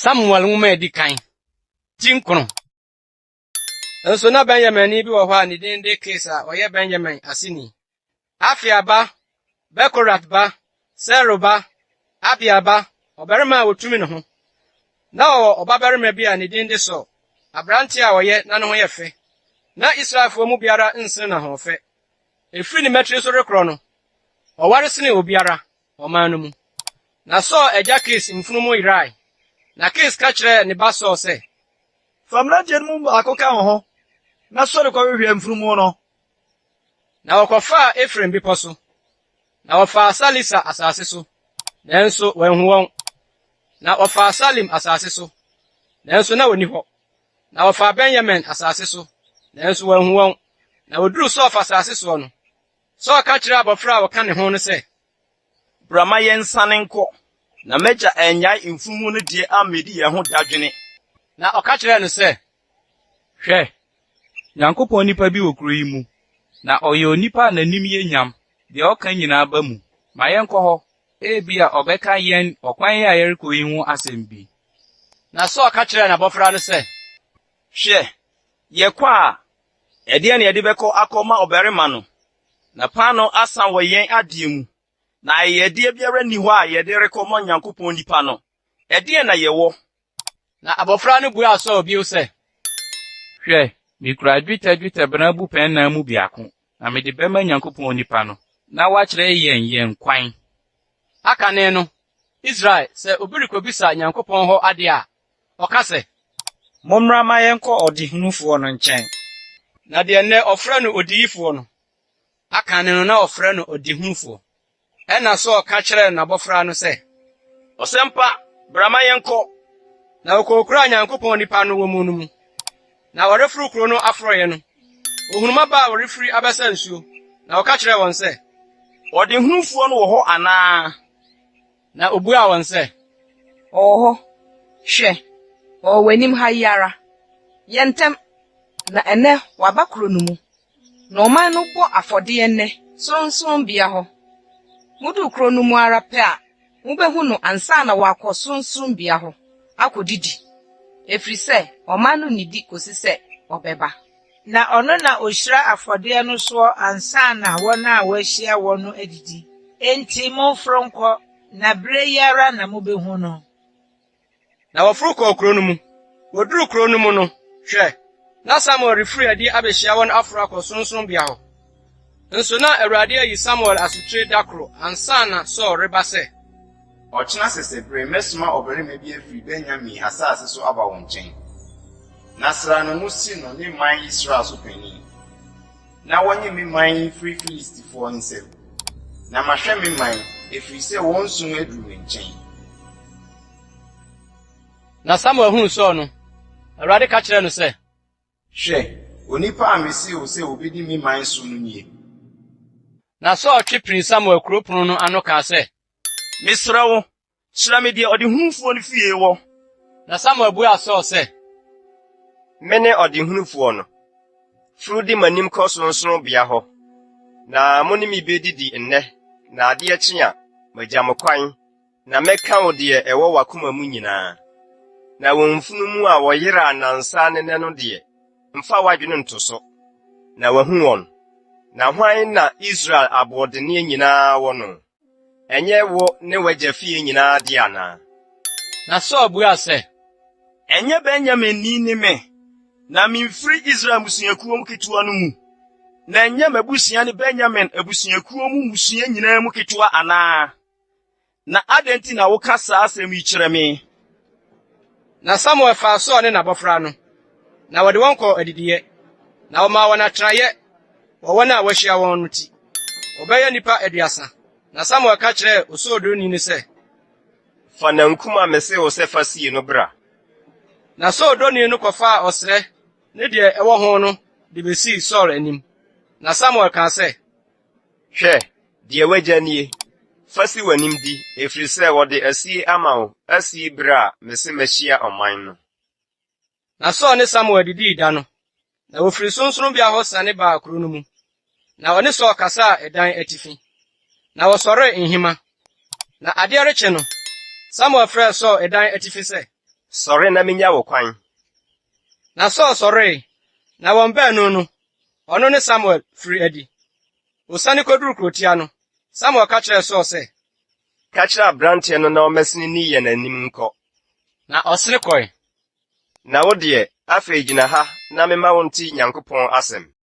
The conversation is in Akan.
Samuel nwoma a edi kan, ti nkron. Nso na Benyaminni bi wɔ hɔ a ne din de Kis a ɔyɛ Benyamin aseni. Afia ba, Bekorat ba, Seror ba, Abia ba, ɔbarima a otumi ne ho. Na ɔwɔ ɔbabarima bi a ne din de Saul, aberante a ɔyɛ na ne ho yɛ fɛ. Na Israelfoɔ mu biara nsene n'ahoɔfɛ. Ɛfiri ne mmatiri so rekorɔ no, ɔware sene obiara, ɔman no mu. Na Saul agya Kis mfunumu yerae. Na Kis ka kyerɛɛ ne ba Saul sɛ, Fa mmeranteɛ no mu baako ka wo ho, na sɔre kɔhwehwɛ mfunumu no. Na wɔkɔfaa Efraim bepɔ so, na wɔfaa Salisa asase so, nanso wɔanhu wɔn. Na wɔfaa Salim asase so, nanso na wɔnni hɔ. Na wɔfaa Benyamin asase so, nanso wɔanhu wɔn. Na wɔduruu Suf asase soɔ no, Saul ka kyerɛɛ abɔfra a ɔka ne ho no sɛ, Bra ma yɛnsane nkɔ, na m'agya annyae mfunumu no deɛ ammɛdi yɛn ho dadwene. Na ɔka kyerɛɛ no sɛ, Hwɛ, Nyankopɔn nipa bi wɔ kuro yi mu, na ɔyɛ onipa a n'anim yɛ nyam, deɛ ɔka nyinaa ba mu. Ma yɛnkɔ hɔ, ebia ɔbɛka yɛn ɔkwan a yɛrekɔ yi ho asɛm bi. Na Saul ka kyerɛɛ n'abɔfra no sɛ, Hwɛ, yɛkɔ a, ɛdeɛn na yɛde bɛkɔ akɔma ɔbarima no? Na paanoo asa wɔ yɛn adeɛ mu, na ayɛyɛdeɛ biara nni hɔ a yɛde rekɔma Onyankopɔn nipa no. Ɛdeɛn na yɛwɔ? Na abɔfra no buaa Saul bio sɛ, Hwɛ, mikura dwetɛ dwetɛbena abupɛn nnan mu biako, na mede bɛma Nyankopɔn nipa no, na wakyerɛ yɛn yɛn kwan. Akane no, Israel, sɛ obi rekobisa Nyankopɔn hɔ ade a, ɔka sɛ. Mommra mma yɛnkɔ ɔdehunufoɔ no nkyɛn. Na deɛ nnɛ wɔfrɛ no odiyifoɔ no, akane no na wɔfrɛ no ɔdehunufoɔ. Ɛnna Saul ka kyerɛɛ n'abɔfra no sɛ. Ɔsɛmpa, bra ma yɛnkɔ. Na wɔkɔɔ kuro a Nyankopɔn nipa no wɔ mu no mu. Na wɔreforo kuro no aforoeɛ no, wɔhunuu mmabaa a wɔrefiri abɛsa nsuo, na wɔka kyerɛɛ wɔn sɛ. Ɔdehunufoɔ no wɔ hɔ anaa? Na obuaa wɔn sɛ. Ɔwɔ hɔ. Hwɛ, ɔwɔ w'anim ha yi ara. Yɛ ntɛm, na ɛnnɛ waba kuro no mu. Na ɔman no bɔ afɔdeɛ nnɛ sorɔnsorɔnbea hɔ. Moduru kuro no mu ara pɛ a, mobɛhu no ansa na wakɔ sorɔnsorɔnbea hɔ akɔdidi, ɛfiri sɛ ɔman no nnidi kɔsi sɛ ɔbɛba. Na ɔno na ɔhyira afɔdeɛ no soɔ ansa na wɔn a wɔahyia wɔ no adidi. Enti momforo nkɔ, na berɛ yi ara na mobɛhu no. Na wɔforo kɔɔ kuro no mu. Wɔduruu kuro no mu no, hwɛ, na Samuel refiri adi abehyia wɔn aforo akɔ sorɔnsorɔnbea hɔ. Nso na Awurade ayi Samuel asotire da koro ansa na Saul reba sɛ. Ɔkyena sɛsɛberɛ mɛsoma ɔbarima bi afiri Benyamin asase so aba wo nkyɛn, na sra no ngo si no ne man Israel so panin, na wɔnye me man yi mfiri Filistifoɔ nsam. Na mahwɛ me man, ɛfiri sɛ wɔn su aduru me nkyɛn. Na Samuel hunuu Saul no, Awurade ka kyerɛɛ no sɛ. Hwɛ, onipa a mesee wo sɛ obedi me man so no nie. Na Saul twe pinii Samuel kurow pon no ano kaa sɛ. Mesrɛ wo, kyerɛ me deɛ ɔdehunufoɔ no fie wɔ. Na Samuel buaa Saul sɛ. Mene ɔdehunufoɔ no. Foro di m'anim kɔ sorɔnsorɔnbea hɔ, na mo ne me bedidi nnɛ, na adeɛ kye a, magya mo kwan Na mɛka wo deɛ ɛwɔ w'akoma mu nyinaa. Na wɔn mfunumu a wɔyeraa nnansa ne nnɛ no deɛ, mfa w'adwene nto so, na wɔahu wɔn. Na hwan na Israel aboɔdenneɛ nyinaa wɔ no? Ɛnyɛ wo ne w'agya fie nyinaa dea anaa? Na Saul buaa sɛ, Ɛnyɛ Benyaminni ne me, na mimfiri Israel mmusuakuo ketewa no mu, na ɛnyɛ m'abusua ne Benyamin abusuakuo mu mmusua nyinaa mu ketewa anaa? Na adɛn nti na woka saa asɛm yi kyerɛ me? Na Samuel faa Saul ne n'abɔfra no, na wɔde wɔn kɔɔ adidiiɛ, na wɔmaa wɔn atenaeɛ wɔ wɔn a wɔahyia wɔn no ti, wɔbɛyɛ nnipa aduasa. Na Samuel ka kyerɛɛ osoodoni no sɛ, Fa nankum a mesee wo sɛ fa sie no bra. Na soodoni no kɔfaa ɔsrɛ ne deɛ ɛwɔ ho no de besii Saul anim. Na Samuel kaa sɛ, Hwɛ, deɛ w'agya nie, fa si w'anim di, ɛfiri sɛ wɔde asie ama wo asie berɛ a mese mahyia ɔman no. Na Saul ne Samuel didii da no, na wɔfirii sorɔnsorɔnbea hɔ siane baa kuro no mu. Na ɔne Saul kasaa ɛdan atifi, na wɔsɔree nhema. Na adeɛ rekye no, Samuel frɛɛ Saul ɛdan atifi sɛ. Sɔre na minnya wo kwan. Na Saul sɔree, na wɔn baanu no, ɔno ne Samuel, firii adi. Osiane koduruu kurotia no, Samuel ka kyerɛɛ Saul sɛ, Ka kyerɛ aberanteɛ no na ɔmmɛsene nni yɛn anim nkɔ. Na ɔsene kɔe. Na wo deɛ, afei gyina ha na memma wonte Nyankopɔn asɛm.